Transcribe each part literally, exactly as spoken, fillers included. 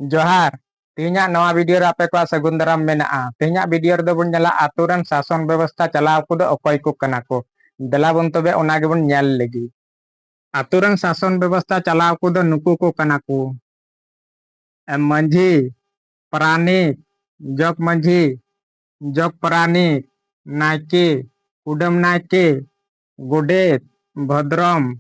ᱡᱚᱦᱟᱨ᱾ ᱛᱮᱦᱮᱧᱟᱜ ᱱᱚᱣᱟ video ᱨᱮ ᱟᱯᱮ ᱠᱚᱣᱟᱜ ᱥᱟᱹᱜᱩᱱ ᱫᱟᱨᱟᱢ ᱢᱮᱱᱟᱜᱼᱟ᱾ ᱛᱮᱦᱮᱧᱟᱜ video ᱨᱮᱫᱚ ᱵᱚᱱ ᱧᱮᱞᱟ ᱟᱛᱳ ᱨᱮᱱ ᱥᱟᱥᱚᱱ ᱵᱮᱵᱚᱥᱛᱷᱟ ᱪᱟᱞᱟᱣ ᱠᱚᱫᱚ ᱚᱠᱚᱭ ᱠᱚ ᱠᱟᱱᱟ ᱠᱚ᱾ ᱫᱮᱞᱟ ᱵᱚᱱ ᱛᱚᱵᱮ ᱚᱱᱟ ᱜᱮᱵᱚᱱ ᱧᱮᱞ ᱞᱮᱜᱮ᱾ ᱟᱛᱳ ᱨᱮᱱ ᱥᱟᱥᱚᱱ ᱵᱮᱵᱚᱥᱛᱷᱟ ᱪᱟᱞᱟᱣ ᱠᱚᱫᱚ ᱱᱩᱠᱩ ᱠᱚ ᱠᱟᱱᱟ ᱠᱚ᱾ ᱮ, ᱢᱟᱹᱡᱷᱤ, ᱯᱟᱨᱟᱱᱤᱠ, ᱡᱚᱜᱽ ᱢᱟᱹᱡᱷᱤ, ᱡᱚᱜᱽ ᱯᱟᱨᱟᱱᱤᱠ, ᱱᱟᱭᱠᱮ, ᱠᱩᱰᱟᱹᱢ ᱱᱟᱭᱠᱮ, ᱜᱚᱰᱮᱛ, ᱵᱷᱚᱫᱽᱨᱚᱢ,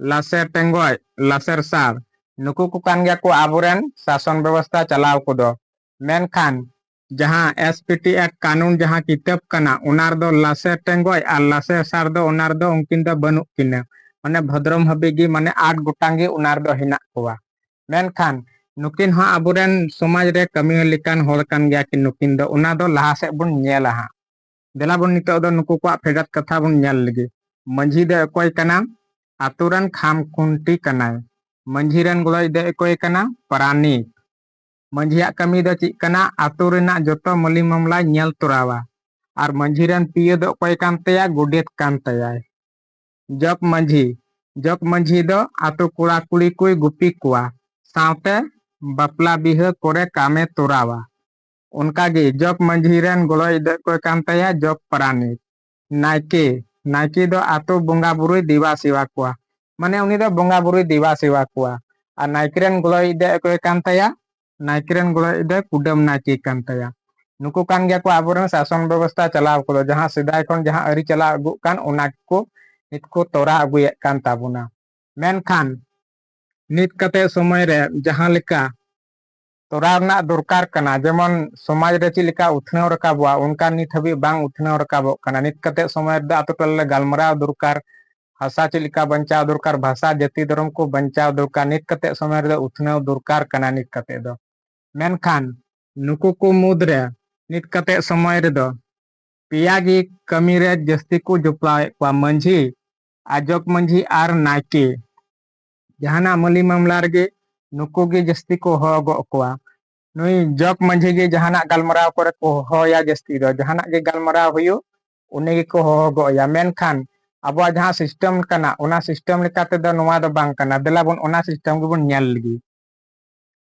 ᱞᱟᱥᱮᱨ ᱴᱮᱸᱜᱚᱡ, ᱞᱟᱥᱮᱨ ᱥᱟᱨ, ᱱᱩᱠᱩ ᱠᱚ ᱠᱟᱱ ᱜᱮᱭᱟ ᱠᱚ ᱟᱵᱚᱨᱮᱱ ᱥᱟᱥᱚᱱ ᱵᱮᱵᱚᱥᱛᱷᱟ ᱪᱟᱞᱟᱣ ᱠᱚᱫᱚ᱾ ᱢᱮᱱᱠᱷᱟᱱ ᱡᱟᱦᱟᱸ S P T Act ᱠᱟᱹᱱᱩᱱ ᱡᱟᱦᱟᱸ ᱠᱤᱛᱟᱹᱵ ᱠᱟᱱᱟ, ᱚᱱᱟ ᱨᱮᱫᱚ ᱞᱟᱥᱮᱨ ᱴᱮᱸᱜᱚᱡ ᱟᱨ ᱞᱟᱥᱮᱨ ᱥᱟᱨ ᱫᱚ ᱚᱱᱟ ᱨᱮᱫᱚ ᱩᱱᱠᱤᱱ ᱫᱚ ᱵᱟᱹᱱᱩᱜ ᱠᱤᱱᱟ᱾ ᱢᱟᱱᱮ ᱵᱷᱚᱫᱽᱨᱚᱢ ᱦᱟᱹᱵᱤᱡ ᱜᱮ, ᱢᱟᱱᱮ ᱟᱴ ᱜᱚᱴᱟᱝ ᱜᱮ ᱚᱱᱟ ᱨᱮᱫᱚ ᱦᱮᱱᱟᱜ ᱠᱚᱣᱟ᱾ ᱢᱮᱱᱠᱷᱟᱱ ᱱᱩᱠᱤᱱ ᱦᱚᱸ ᱟᱵᱚᱨᱮᱱ ᱥᱚᱢᱟᱡᱽ ᱨᱮ ᱠᱟᱹᱢᱤ ᱞᱮᱠᱟᱱ ᱦᱚᱲ ᱠᱟᱱ ᱜᱮᱭᱟ ᱠᱤᱱ ᱱᱩᱠᱤᱱ ᱫᱚ, ᱚᱱᱟ ᱫᱚ ᱞᱟᱦᱟ ᱥᱮᱫ ᱵᱚᱱ ᱧᱮᱞᱟ ᱦᱟᱸᱜ᱾ ᱫᱮᱞᱟ ᱵᱚᱱ ᱱᱤᱛᱚᱜ ᱫᱚ ᱱᱩᱠᱩ ᱠᱚᱣᱟᱜ ᱯᱷᱮᱰᱟᱛ ᱠᱟᱛᱷᱟ ᱵᱚᱱ ᱧᱮᱞ ᱞᱮᱜᱮ᱾ ᱢᱟᱹᱡᱷᱤ ᱫᱚ ᱚᱠᱚᱭ ᱠᱟᱱᱟ? ᱟᱛᱳ ᱨᱮᱱ ᱠᱷᱟᱢ ᱠᱷᱩᱱᱴᱤ ᱠᱟᱱᱟᱭ᱾ ᱢᱟᱹᱡᱷᱤ ᱨᱮᱱ ᱜᱚᱲᱚᱭᱤᱡ ᱫᱚ ᱚᱠᱚᱭ ᱠᱟᱱᱟ? ᱯᱟᱨᱟᱱᱤᱠ᱾ ᱢᱟᱹᱡᱷᱤᱭᱟᱜ ᱠᱟᱹᱢᱤ ᱫᱚ ᱪᱮᱫ ᱠᱟᱱᱟ? ᱟᱛᱳ ᱨᱮᱱᱟᱜ ᱡᱚᱛᱚ ᱢᱟᱹᱞᱤ ᱢᱟᱢᱞᱟᱭ ᱧᱮᱞ ᱛᱚᱨᱟᱣᱟ᱾ ᱟᱨ ᱢᱟᱹᱡᱷᱤ ᱨᱮᱱ ᱯᱤᱭᱟᱹ ᱫᱚ ᱚᱠᱚᱭ ᱠᱟᱱ ᱛᱟᱭᱟ? ᱜᱚᱰᱮᱛ ᱠᱟᱱ ᱛᱟᱭᱟᱭ᱾ ᱡᱚᱜᱽ ᱢᱟᱹᱡᱷᱤ, ᱡᱚᱜᱽ ᱢᱟᱹᱡᱷᱤ ᱫᱚ ᱟᱛᱳ ᱠᱚᱲᱟ ᱠᱩᱲᱤ ᱠᱚᱭ ᱜᱩᱯᱤ ᱠᱚᱣᱟ, ᱥᱟᱶᱛᱮ ᱵᱟᱯᱞᱟ ᱵᱤᱦᱟᱹ ᱠᱚᱨᱮ ᱠᱟᱢᱮ ᱛᱚᱨᱟᱣᱟ᱾ ᱚᱱᱠᱟᱜᱮ ᱡᱚᱜᱽ ᱢᱟᱹᱡᱷᱤ ᱨᱮᱱ ᱜᱚᱲᱚᱭᱤᱡ ᱫᱚ ᱚᱠᱚᱭ ᱠᱟᱱ ᱛᱟᱭᱟ? ᱡᱚᱜᱽ ᱯᱟᱨᱟᱱᱤᱠ᱾ ᱱᱟᱭᱠᱮ, ᱱᱟᱭᱠᱮ ᱫᱚ ᱟᱛᱳ ᱵᱚᱸᱜᱟ ᱵᱩᱨᱩᱭ ᱫᱮᱵᱟ ᱥᱮᱵᱟ ᱠᱚᱣᱟ, ᱢᱟᱱᱮ ᱩᱱᱤ ᱫᱚ ᱵᱚᱸᱜᱟ ᱵᱩᱨᱩᱭ ᱫᱮᱵᱟ ᱥᱮᱵᱟ ᱠᱚᱣᱟ᱾ ᱟᱨ ᱱᱟᱭᱠᱮ ᱨᱮᱱ ᱜᱚᱲᱚᱭᱤᱡ ᱫᱚ ᱚᱠᱚᱭ ᱠᱟᱱ ᱛᱟᱭᱟ? ᱱᱟᱭᱠᱮ ᱨᱮᱱ ᱜᱚᱲᱚᱭᱤᱡ ᱫᱚ ᱠᱩᱰᱟᱹᱢ ᱱᱟᱭᱠᱮ ᱠᱟᱱ ᱛᱟᱭᱟ᱾ ᱱᱩᱠᱩ ᱠᱟᱱ ᱜᱮᱭᱟ ᱠᱚ ᱟᱵᱚᱨᱮᱱ ᱥᱟᱥᱚᱱ ᱵᱮᱵᱚᱥᱛᱷᱟ ᱪᱟᱞᱟᱣ ᱠᱚᱫᱚ, ᱡᱟᱦᱟᱸ ᱥᱮᱫᱟᱭ ᱠᱷᱚᱱ ᱡᱟᱦᱟᱸ ᱟᱹᱨᱤ ᱪᱟᱞᱟᱣ ᱟᱹᱜᱩᱜ ᱠᱟᱱ, ᱚᱱᱟ ᱜᱮᱠᱚ ᱱᱤᱛ ᱠᱚ ᱛᱚᱨᱟᱣ ᱟᱹᱜᱩᱭᱮᱫ ᱠᱟᱱ ᱛᱟᱵᱚᱱᱟ᱾ ᱢᱮᱱᱠᱷᱟᱱ ᱱᱤᱛ ᱠᱟᱛᱮ ᱥᱚᱢᱚᱭ ᱨᱮ ᱡᱟᱦᱟᱸ ᱞᱮᱠᱟ ᱛᱚᱨᱟᱣ ᱨᱮᱱᱟᱜ ᱫᱚᱨᱠᱟᱨ ᱠᱟᱱᱟ, ᱡᱮᱢᱚᱱ ᱥᱚᱢᱟᱡᱽ ᱨᱮ ᱪᱮᱫ ᱞᱮᱠᱟ ᱩᱛᱱᱟᱹᱣ ᱨᱟᱠᱟᱵᱚᱜᱼᱟ, ᱚᱱᱠᱟ ᱱᱤᱛ ᱦᱟᱹᱵᱤᱡ ᱵᱟᱝ ᱩᱛᱱᱟᱹᱣ ᱨᱟᱠᱟᱵᱚᱜ ᱠᱟᱱᱟ᱾ ᱱᱤᱛ ᱠᱟᱛᱮ ᱥᱚᱢᱚᱭ ᱨᱮᱫᱚ ᱟᱛᱳ ᱴᱚᱞᱟ ᱨᱮ ᱜᱟᱞᱢᱟᱨᱟᱣ ᱫᱚᱨᱠᱟᱨ, ᱵᱷᱟᱥᱟ ᱪᱮᱫ ᱞᱮᱠᱟ ᱵᱟᱧᱪᱟᱣ ᱫᱚᱨᱠᱟᱨ, ᱵᱷᱟᱥᱟ, ᱡᱟᱹᱛᱤ, ᱫᱷᱚᱨᱚᱢ ᱠᱚ ᱵᱟᱧᱪᱟᱣ ᱫᱚᱨᱠᱟᱨ᱾ ᱱᱤᱛ ᱠᱟᱛᱮ ᱥᱚᱢᱚᱭ ᱨᱮᱫᱚ ᱩᱛᱱᱟᱹᱣ ᱫᱚᱨᱠᱟᱨ ᱠᱟᱱᱟ ᱱᱤᱛ ᱠᱟᱛᱮ ᱫᱚ᱾ ᱢᱮᱱᱠᱷᱟᱱ ᱱᱩᱠᱩ ᱠᱚ ᱢᱩᱫᱽᱨᱮ ᱱᱤᱛ ᱠᱟᱛᱮ ᱥᱚᱢᱚᱭ ᱨᱮᱫᱚ ᱯᱮᱭᱟ ᱜᱮ ᱠᱟᱹᱢᱤ ᱨᱮ ᱡᱟᱹᱥᱛᱤ ᱠᱚ ᱡᱚᱯᱲᱟᱣᱮᱫ ᱠᱚᱣᱟ, ᱢᱟᱹᱡᱷᱤ, ᱟᱨ ᱡᱚᱜᱽ ᱢᱟᱹᱡᱷᱤ ᱟᱨ ᱱᱟᱭᱠᱮ᱾ ᱡᱟᱦᱟᱱᱟᱜ ᱢᱟᱹᱞᱤ ᱢᱟᱢᱞᱟ ᱨᱮᱜᱮ ᱱᱩᱠᱩ ᱜᱮ ᱡᱟᱹᱥᱛᱤ ᱠᱚ ᱦᱚᱦᱚ ᱜᱚᱜ ᱠᱚᱣᱟ᱾ ᱱᱩᱭ ᱡᱚᱜᱽ ᱢᱟᱹᱡᱷᱤ ᱜᱮ ᱡᱟᱦᱟᱱᱟᱜ ᱜᱟᱞᱢᱟᱨᱟᱣ ᱠᱚᱨᱮ ᱠᱚ ᱦᱚᱦᱚᱭᱟ ᱡᱟᱹᱥᱛᱤ ᱫᱚ, ᱡᱟᱦᱟᱱᱟᱜ ᱜᱮ ᱜᱟᱞᱢᱟᱨᱟᱣ ᱦᱩᱭᱩᱜ, ᱩᱱᱤ ᱜᱮᱠᱚ ᱦᱚᱦᱚ ᱜᱚᱜ ᱟᱭᱟ᱾ ᱢᱮᱱᱠᱷᱟᱱ ᱟᱵᱚᱣᱟᱜ ᱡᱟᱦᱟᱸ system ᱠᱟᱱᱟ, ᱚᱱᱟ system ᱞᱮᱠᱟ ᱛᱮᱫᱚ ᱱᱚᱣᱟ ᱫᱚ ᱵᱟᱝ ᱠᱟᱱᱟ᱾ ᱫᱮᱞᱟ ᱵᱚᱱ ᱚᱱᱟ system ᱜᱮᱵᱚᱱ ᱧᱮᱞ ᱞᱮᱜᱮ᱾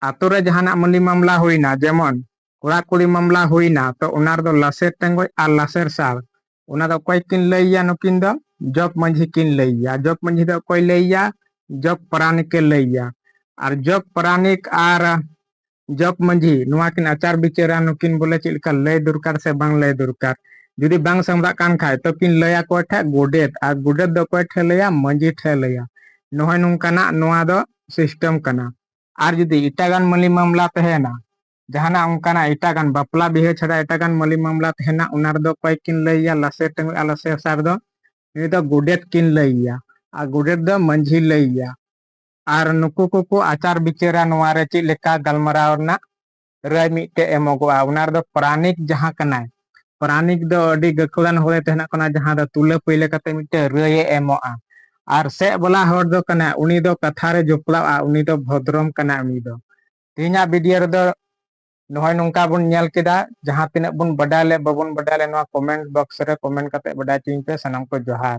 ᱟᱛᱳ ᱨᱮ ᱡᱟᱦᱟᱱᱟᱜ ᱢᱟᱹᱞᱤ ᱢᱟᱢᱞᱟ ᱦᱩᱭᱱᱟ, ᱡᱮᱢᱚᱱ ᱠᱚᱲᱟ ᱠᱩᱲᱤ ᱢᱟᱢᱞᱟ ᱦᱩᱭᱱᱟ, ᱛᱚ ᱚᱱᱟ ᱨᱮᱫᱚ ᱞᱟᱥᱮᱨ ᱴᱮᱸᱜᱚᱡ ᱟᱨ ᱞᱟᱥᱮᱨ ᱥᱟᱨ, ᱚᱱᱟ ᱫᱚ ᱚᱠᱚᱭ ᱠᱤᱱ ᱞᱟᱹᱭᱟ? ᱱᱩᱠᱤᱱ ᱫᱚ ᱡᱚᱜᱽ ᱢᱟᱹᱡᱷᱤ ᱠᱤᱱ ᱞᱟᱹᱭᱟ᱾ ᱡᱚᱜᱽ ᱢᱟᱹᱡᱷᱤ ᱫᱚ ᱚᱠᱚᱭ ᱞᱟᱹᱭᱟ? ᱡᱚᱜᱽ ᱯᱟᱨᱟᱱᱤᱠ ᱮ ᱞᱟᱹᱭᱟ᱾ ᱟᱨ ᱡᱚᱜᱽ ᱯᱟᱨᱟᱱᱤᱠ ᱟᱨ ᱡᱚᱜᱽ ᱢᱟᱹᱡᱷᱤ ᱱᱚᱣᱟ ᱠᱤᱱ ᱟᱪᱟᱨ ᱵᱤᱪᱟᱹᱨᱟ, ᱱᱩᱠᱤᱱ ᱵᱚᱞᱮ ᱪᱮᱫ ᱞᱮᱠᱟ ᱞᱟᱹᱭ ᱫᱚᱨᱠᱟᱨ ᱥᱮ ᱵᱟᱝ ᱞᱟᱹᱭ ᱫᱚᱨᱠᱟᱨ᱾ ᱡᱩᱫᱤ ᱵᱟᱝ ᱥᱟᱢᱨᱟᱜ ᱠᱟᱱ ᱠᱷᱟᱡ, ᱛᱚ ᱠᱤᱱ ᱞᱟᱹᱭᱟ ᱚᱠᱚᱭ ᱴᱷᱮᱡ? ᱜᱚᱰᱮᱛ᱾ ᱟᱨ ᱜᱚᱰᱮᱛ ᱫᱚ ᱚᱠᱚᱭ ᱴᱷᱮᱡ ᱞᱟᱹᱭᱟ? ᱢᱟᱹᱡᱷᱤ ᱴᱷᱮᱡ ᱞᱟᱹᱭᱟ᱾ ᱱᱚᱜᱼᱚᱭ ᱱᱚᱝᱠᱟᱱᱟᱜ ᱱᱚᱣᱟ ᱫᱚ system ᱠᱟᱱᱟ᱾ ᱟᱨ ᱡᱩᱫᱤ ᱮᱴᱟᱜᱟᱱ ᱢᱟᱹᱞᱤ ᱢᱟᱢᱞᱟ ᱛᱟᱦᱮᱱᱟ, ᱡᱟᱦᱟᱱᱟᱜ ᱚᱱᱠᱟᱱᱟᱜ ᱮᱴᱟᱜᱟᱱ ᱵᱟᱯᱞᱟ ᱵᱤᱦᱟᱹ ᱪᱷᱟᱰᱟ ᱮᱴᱟᱜᱟᱱ ᱢᱟᱹᱞᱤ ᱢᱟᱢᱞᱟ ᱛᱟᱦᱮᱱᱟ, ᱚᱱᱟ ᱨᱮᱫᱚ ᱚᱠᱚᱭ ᱠᱤᱱ ᱞᱟᱹᱭᱟ? ᱞᱟᱥᱮᱨ ᱴᱮᱸᱜᱚᱡ ᱟᱨ ᱞᱟᱥᱮᱨ ᱥᱟᱨ ᱫᱚ ᱱᱩᱭ ᱫᱚ ᱜᱚᱰᱮᱛ ᱠᱤᱱ ᱞᱟᱹᱭᱟ᱾ ᱟᱨ ᱜᱚᱰᱮᱛ ᱫᱚ ᱢᱟᱹᱡᱷᱤ ᱞᱟᱹᱭᱟ᱾ ᱟᱨ ᱱᱩᱠᱩ ᱠᱚᱠᱚ ᱟᱪᱟᱨ ᱵᱤᱪᱟᱹᱨᱟ ᱱᱚᱣᱟ ᱨᱮ ᱪᱮᱫ ᱞᱮᱠᱟ ᱜᱟᱞᱢᱟᱨᱟᱣ ᱨᱮᱱᱟᱜ ᱨᱟᱹᱭ ᱢᱤᱫᱴᱮᱡ ᱮᱢᱚᱜᱚᱜᱼᱟ᱾ ᱚᱱᱟ ᱨᱮᱫᱚ ᱯᱟᱨᱟᱱᱤᱠ ᱡᱟᱦᱟᱸ ᱠᱟᱱᱟᱭ, ᱯᱟᱨᱟᱱᱤᱠ ᱫᱚ ᱟᱹᱰᱤ ᱜᱟᱹᱠᱷᱩᱲᱟᱱ ᱦᱚᱲᱮ ᱛᱟᱦᱮᱱᱟ, ᱠᱟᱱᱟ ᱡᱟᱦᱟᱸ ᱫᱚ ᱛᱩᱞᱟᱹ ᱯᱟᱹᱭᱞᱟᱹ ᱠᱟᱛᱮ ᱢᱤᱫᱴᱮᱡ ᱨᱟᱹᱭ ᱮ ᱮᱢᱚᱜᱼᱟ᱾ ᱟᱨ ᱥᱮᱫ ᱵᱟᱞᱟ ᱦᱚᱲ ᱫᱚ ᱠᱟᱱᱟ, ᱩᱱᱤ ᱫᱚ ᱠᱟᱛᱷᱟ ᱨᱮ ᱡᱚᱯᱲᱟᱣᱼᱟ, ᱩᱱᱤ ᱫᱚ ᱵᱷᱚᱫᱨᱚᱢ ᱠᱟᱱᱟ ᱩᱱᱤ ᱫᱚ᱾ ᱛᱮᱦᱮᱧᱟᱜ video ᱨᱮᱫᱚ ᱱᱚᱜᱼᱚᱭ ᱱᱚᱝᱠᱟ ᱵᱚᱱ ᱧᱮᱞ ᱠᱮᱫᱟ᱾ ᱡᱟᱦᱟᱸ ᱛᱤᱱᱟᱹᱜ ᱵᱚᱱ ᱵᱟᱰᱟᱭ ᱞᱮᱫ, ᱵᱟᱵᱚᱱ ᱵᱟᱰᱟᱭ ᱞᱮᱫ, ᱱᱚᱣᱟ comment box ᱨᱮ comment ᱠᱟᱛᱮ ᱵᱟᱰᱟᱭ ᱦᱚᱪᱚᱧ ᱯᱮ᱾ ᱥᱟᱱᱟᱢ ᱠᱚ ᱡᱚᱦᱟᱨ᱾